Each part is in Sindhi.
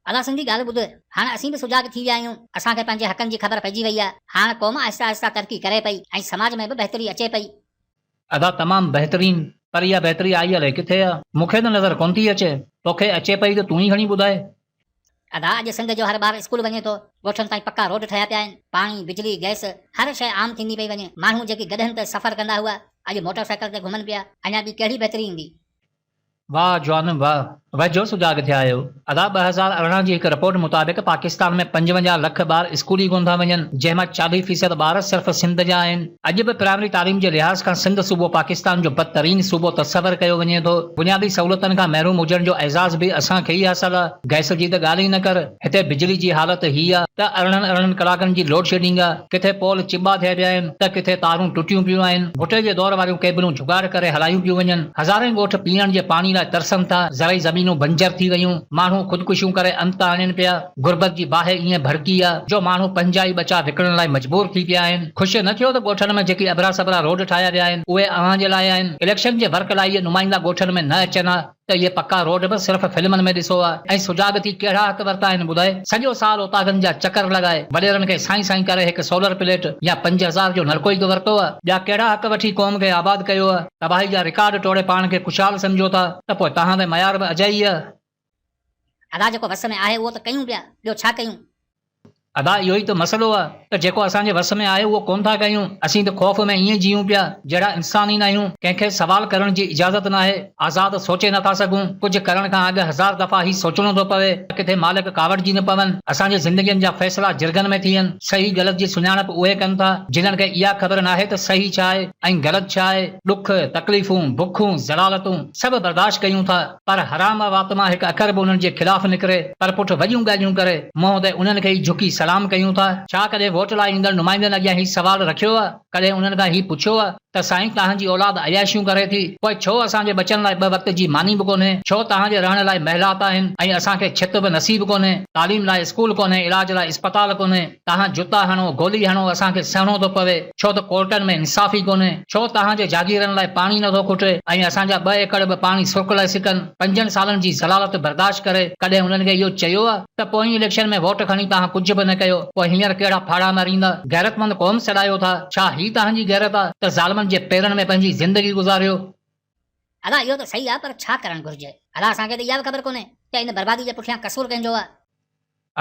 ادا سنڌي ڳالهه ٻڌ، هاڻ اسين به سجاڳ ٿي ويا آهيون، اسان کي پنهنجي حقن جي خبر پئجي وئي آهي، هاڻ قوم آهستي آهستي ترقي ڪري پئي ۽ سماج ۾ به بهتري اچي پئي. ادا تمام بهترين، پر اها بهتري آئي الائي ڪٿي آ، مون کي ته نظر ڪونه ٿي اچي، توکي اچي پئي ته تون ئي کڻي ٻڌاء. ادا اڄ سنڌ جو هر ٻار اسڪول وڃي ٿو، ڳوٺن تائين پڪا روڊ ٺهيا پيا آهن، پاڻي، بجلي، گئس، هر شيء عام ٿيندي پئي وڃي، ماڻهو جيڪي گڏهن تي سفر ڪندا هئا، اڄ موٽر سائيڪل تي گهمن پيا، اڃا ٻي ڪهڙي بهتري ايندي؟ واھ جوانو واھ وجهو سجاڳ ٿيا آهيو. ادا 2018 جي هڪ رپورٽ مطابق پاڪستان ۾ 55 لک ٻار اسڪول ئي ڪونه ٿا وڃن جنهن مان 40 فيصد ٻار صرف سنڌ جا آهن. اڄ به پرائمري تعليم جي لحاظ کان سنڌ صوبو پاڪستان جو بدترين صوبو تصور ڪيو وڃي ٿو. بنيادي سهولتن کان محروم هجڻ جو اعزاز به اسان کي ئي حاصل آ. گئس جي ته ڳالهه ئي نه ڪر. هتي بجلي جي حالت هي آ ته ارڙهن ارڙهن ڪلاڪن جي لوڊشيڊنگ آ، ڪٿي پول چٻا ٿيا پيا آهن ته ڪٿي تارون ٽٽيون پيون آهن، ڀٽي جي دور واريون ڪيبلون جگاڙ ڪري هلايون پيون وڃن، هزارين ڳوٺ پيئڻ جي پاڻي لاء ترسن ٿا، زرعي زمينون بنجر ٿي ويون، ماڻهو خودڪشيون ڪري انت آڻين پيا، غربت جي باهه ائين ڀڙڪي آ جو ماڻهو پنهنجا ئي ٻچا وڪڻڻ لاء مجبور ٿي پيا آهن. خوش نه ٿيو ته ڳوٺن ۾ جيڪي اڀرا سڀرا روڊ ٺاهيا ويا آهن اهي اوهان جي لاء آهن، اليڪشن جي ورڪ لاء اهي نمائندا ڳوٺن ۾ نه اچن ها. ته اهي پڪا روڊ به صرف فلمن ۾ ڏسو ها ۽ سجاڳ ٿي ڪهڙا حق ورتا آهن ٻڌائي؟ سڄو سال اوطاقن جا چڪر لڳائي وڏيرن کي سائين سائين ڪري هڪ سولر پليٽ يا 5000 جو نلڪو ئي ته ورتو ها. ٻيا ڪهڙا حق وٺي قوم کي آباد ڪيو ها؟ تباهي جا رڪارڊ ٽوڙي پاڻ کي خوشحال سمجهو ٿا ته پوء توهان تي ميار به اجائي آهي. ادا جيڪو وس ۾ آهي اهو ته ڪيون پيا ٻيو ڇا ڪيون؟ ادا اهو ئي ته مسئلو آ ته جيڪو اسان جي وس ۾ آهي اهو ڪونه ٿا ڪيون، اسين ته خوف ۾ ائين جيئون پيا جهڙا انسان ئي ناهيون، ڪنهن کي سوال ڪرڻ جي اجازت ناهي، آزاد سوچي نٿا سگهون، ڪجهه ڪرڻ کان اڳ هزار دفعا هي سوچڻو ٿو پوي ته ڪٿي مالڪ ڪاوڙجي نه پون، اسان جي زندگين جا فيصلا جرڳن ۾ ٿين، صحيح غلط جي سڃاڻپ اهي ڪن ٿا جنھن کي اها خبر ناهي ته صحيح ڇا آهي ۽ غلط ڇا آهي، ڏک، تڪليفون، بکون، ذلالتون سڀ برداشت ڪيون ٿا. پر حرام وات مان هڪ اکر به انهن جي خلاف نڪري، پر پٺ وڏيون ڳالهيون ڪري، منهن تي انهن کي ئي جهڪي سلام ڪيون ٿا. ڇا ڪڏهن ووٽ لاء ايندڙ نمائندن اڳيان هي سوال رکيو آ؟ ڪڏهن انهن کان هي پڇيو آ ته سائين توهان جي اولاد عياشيون ڪري ٿي، پوء ڇو اسان جي ٻچن لاء ٻه وقت جي ماني به ڪونهي؟ ڇو توهان جي رهڻ لاء محلات آهن ۽ اسان کي ڇت به نصيب ڪونهي؟ تعليم لاء اسڪول ڪونهي، علاج لاء اسپتال ڪونهي. توهان جوتا هڻو، گولي هڻو، اسان کي سهڻو ٿو پوي، ڇو ته ڪورٽن ۾ انصاف ئي ڪونهي. ڇو توهان جي جاگيرن لاء پاڻي نٿو کٽي ۽ اسان جا ٻه ايڪڙ به پاڻي سرڪ لاء سڪن. پنجن سالن جي ذلالت برداشت ڪري ڪڏهن انهن کي اهو چيو آ ته پوئين اليڪشن ۾ ووٽ کڻي توهان ڪجهه به نه ڪيو، پوء هينئر ڪهڙا ڦاڙها ماريندا؟ غيرتمند قوم سڏايو ٿا، ڇا هي توهان جي غيرت آ ته ظالمن جي پيرن ۾ پنهنجي زندگي گذاريو؟ ادا اهو ته صحيح آ پر ڇا ڪرڻ گهرجي؟ ادا اسان کي ته اها به خبر ڪونهي ته ان بربادي جي پٺيان قصور ڪنهن جو آ؟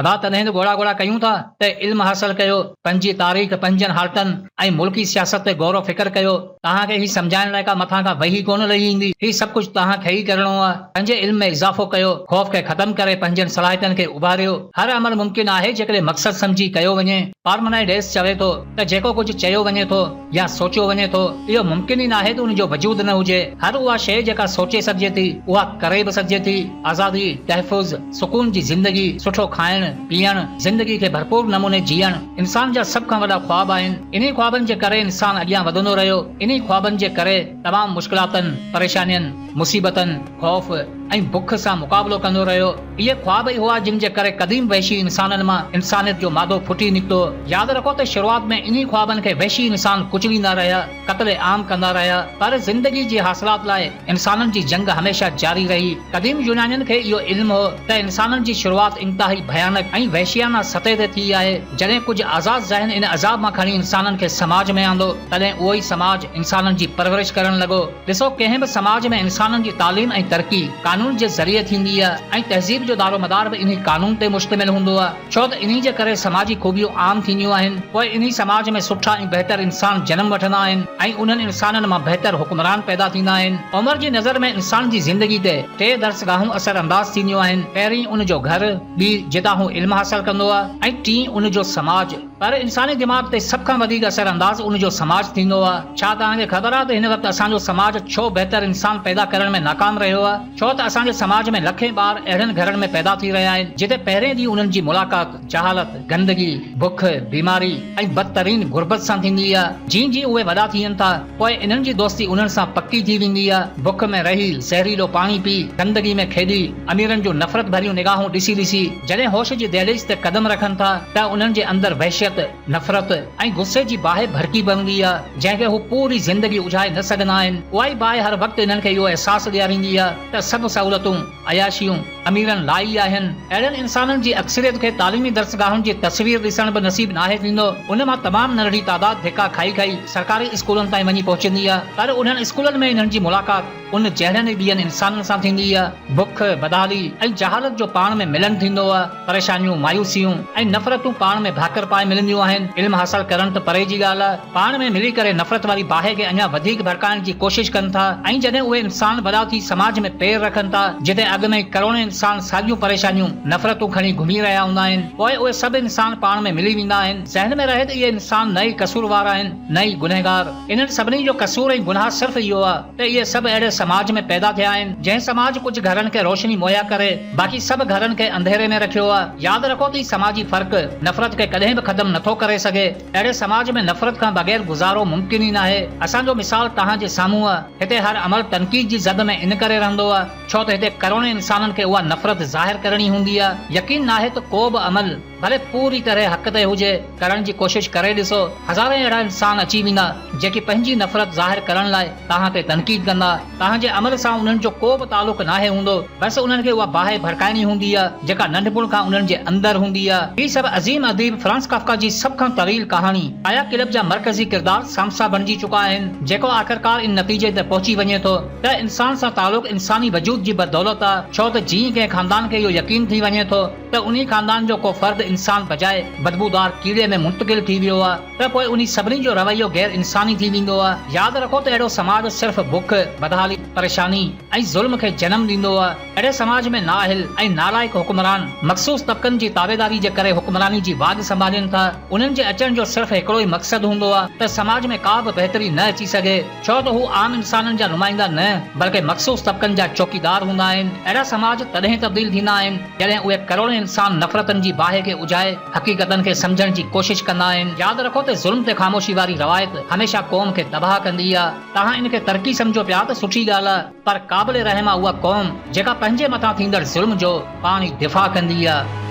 ادا تڏهن ته ڳوڙها ڳوڙها ڪيون ٿا ته علم حاصل ڪيو، پنهنجي تاريخ، پنهنجن حالتن ۽ ملڪي سياست تي غور و فڪر ڪيو. توهان کي هي سمجهائڻ لاء ڪا مٿان کان وحي ڪونه لهي ايندي. هي سڀ ڪجهه توهان کي ئي ڪرڻو آهي. پنهنجي علم ۾ اضافو ڪيو، خوف کي ختم ڪري پنهنجن صلاحيتن کي اڀاريو. هر عمل ممڪن آهي جيڪڏهن مقصد سمجهي ڪيو وڃي. پارمنائيڊيس چوي ٿو ته جيڪو ڪجهه چيو وڃي ٿو يا سوچيو وڃي ٿو، اهو ممڪن ئي ناهي ته ان جو وجود نه هجي. هر اها شيء جيڪا سوچي سگهجي ٿي، اها ڪري به سگهجي ٿي. آزادي، تحفظ، سڪون جي زندگي، سٺو کائڻ، پيئڻ، زندگي کي ڀرپور نموني جيئڻ، انسان جا سڀ کان وڏا خواب آهن. انهي خوابن جي ڪري انسان اڳيان وڌندو رهيو. انهي خوابن جي ڪري تمام مشڪلاتن، پريشانين، مصيبتن، خوف ۽ بک سان مقابلو ڪندو رهيو. اهي خواب ئي هئا جن جي ڪري قديم وحشي انسانن مان انسانيت جو مادو ڦٽي نڪتو. ياد رکو ته شروعات ۾ انهي خوابن کي وحشي انسان ڪچليندا رهيا، قتل عام ڪندا رهيا، پر زندگي جي حاصلات لاء انسانن جي جنگ هميشه جاري رهي. قديم يونانين کي اهو علم هو ته انسانن جي شروعات انتهائي ڀيانڪ ۽ وحشيانه سطح تي ٿي آهي. جڏهن ڪجهه آزاد ذهن ان عذاب مان کڻي انسانن کي سماج ۾ آندو، تڏهن اهو ئي سماج انسانن جي پرورش ڪرڻ لڳو. ڏسو ڪنهن به سماج ۾ انسانن جي تعليم ۽ ترقي قانون جي ذريعي ٿيندي آهي ۽ تهذيب جو دارومدار به انهي قانون تي مشتمل هوندو آهي ڇو ته انهي جي ڪري سماجي خوبيون عام ٿينديون آهن پوء انهي سماج ۾ سٺا ۽ بهتر انسان جنم وٺندا آهن ۽ انهن انسانن مان بهتر حڪمران پيدا ٿيندا آهن. عمر جي نظر ۾ انسان جي زندگي تي ٽي درسگاهون اثر انداز ٿينديون آهن پهرين ان جو گهر، ٻي جتان هو علم حاصل ڪندو آهي ۽ ٽين ان جو سماج. پر انساني دماغ تي سڀ کان وڌيڪ اثر انداز ان جو سماج ٿيندو آ. ڇا توهان کي خبر آ ته هن وقت اسان جو سماج ڇو بهتر انسان پيدا ڪرڻ ۾ ناڪام رهيو آ؟ ڇو ته اسان جي سماج ۾ لکين ٻار اهڙن گهرن ۾ پيدا ٿي رهيا آهن جتي پهرين ڏينهن انهن جي ملاقات جهالت، گندگي، بک، بيماري ۽ بدترين غربت سان ٿيندي آ. جيئن جيئن اهي وڏا ٿين ٿا پوء انهن جي دوستي انهن سان پڪي ٿي ويندي آ. بک ۾ رهي، زهريلو پاڻي پي، گندگي ۾ کيڏي، اميرن جون نفرت ڀريون نگاهون ڏسي ڏسي جڏهن هوش جي دهليز تي قدم رکن ٿا ته انهن جي اندر وحشيت، نفرت ۽ غصي جي باهه ڀڙڪي پوندي آ، جنهن کي هو پوري زندگي اجهائي نه سگهندا آهن. اها ئي باهه هر وقت انهن کي اهو احساس ڏياريندي آ ته سڀ سهولتون عياشيون اميرن لاء ئي آهن. اهڙن انسانن جي اڪثريت کي تعليمي درسگاهن جي تصوير ڏسڻ به نصيب ناهي ٿيندو. ان مان تمام ننڍڙي تعداد ڌڪا کائي کائي سرڪاري اسڪولن تائين وڃي پهچندي آ. پر انهن اسڪولن ۾ انهن جي ملاقات ان جهڙن ئي ٻين انسانن سان ٿيندي آ. بک، بدحالي ۽ جهالت جو پاڻ ۾ ملن ٿيندو آ. پريشانيون، مايوسيون ۽ نفرتون پاڻ ۾ ڀاڪر پائي ملنديون آهن. علم حاصل ڪرڻ ته پري جي ڳالهه آ. پاڻ ۾ ملي ڪري نفرت واري باهه کي اڃا وڌيڪ ڀڙڪائڻ جي ڪوشش ڪن ٿا ۽ جڏهن اهي انسان وڏا ٿي سماج ۾ پير رکن ٿا جتي اڳ ۾ ئي ڪروڙين انسان ساڳيون پريشانيون، نفرتون کڻي گهمي رهيا هوندا آهن پوء اهي سڀ انسان پاڻ ۾ ملي ويندا آهن. ذهن ۾ رهي ته اهي انسان نه ئي قصوروار آهن نه ئي گنهگار. انهن سڀني جو قصور ۽ گناهه صرف اهو آهي ته اهي سڀ اهڙي سماج ۾ پيدا ٿيا آهن جنهن سماج ڪجهه گهرن کي روشني مهيا ڪري باقي سڀ گهرن کي انڌيري ۾ رکيو آهي. ياد رکو ته هي سماجي فرق نفرت کي ڪڏهن به ختم نٿو ڪري سگهي. اهڙي سماج ۾ نفرت کان بغير گذارو ممڪن ئي ناهي. اسان جو مثال توهان جي سامهون آ. هتي هر عمل تنقيد جي زد ۾ ان ڪري رهندو آ، ڇو ته هتي ڪروڙين انسانن کي اها نفرت ظاهر ڪرڻي هوندي آ. يقين ناهي ته ڪو به عمل، ڀلي پوري طرح حق تي هجي، ڪرڻ جي ڪوشش ڪري ڏسو، هزارين اهڙا انسان اچي ويندا، جيڪي پنهنجي نفرت ظاهر ڪرڻ لاء توهان تي تنقيد ڪندا. توهان جي عمل سان انهن جو ڪو به تعلق ناهي هوندو، بس انهن کي اها باهه ڀڙڪائڻي هوندي آ، جيڪا ننڍپڻ کان انهن جي اندر هوندي آ. هي سڀ عظيم اديب فرانز ڪافڪا جي سڀ کان طويل ڪهاڻي ڪايا ڪلپ جا مرڪزي ڪردار سامسا بڻجي چڪا آهن، جيڪو آخرڪار ان نتيجي تي پهچي وڃي ٿو ته انسان سان تعلق انساني وجود جي بدولت آ، ڇو ته جيئن ڪنهن خاندان کي اهو يقين ٿي وڃي ٿو ته انهي خاندان جو ڪو فرد انسان بجاء بدبودار ڪيڙي ۾ منتقل ٿي ويو آ ته پوء انهي سڀني جو رويو غير انساني ٿي ويندو آ. ياد رکو ته اهڙو سماج صرف بک، بدحالي، پريشاني ۽ ظلم کي جنم ڏيندو آ. اهڙي سماج ۾ نااهل ۽ نالائق حڪمران مخصوص طبقن جي تابعداري جي ڪري حڪمراني جي واڳ سنڀالين ٿا. انهن جي اچڻ جو صرف هڪڙو ئي مقصد هوندو آ ته سماج ۾ ڪا به بهتري نه اچي سگهي. ڇو ته هو عام انسانن جا نمائندا نه بلڪه مخصوص طبقن جا چوڪيدار هوندا آهن. اهڙا سماج تڏهن تبديل ٿيندا آهن جڏهن اهي ڪروڙين انسان نفرتن جي باهه کي اجهائي حقيقتن کي سمجهڻ جي ڪوشش ڪندا آهن. ياد رکو ته ظلم تي خاموشي واري روايت هميشه قوم کي تباهه ڪندي آ. توهان ان کي ترقي سمجهو پيا ته سٺي ڳالهه آ پر قابل رحم آ اها قوم جيڪا پنهنجي مٿان ٿيندڙ ظلم جو پاڻ ئي دفاع ڪندي آ.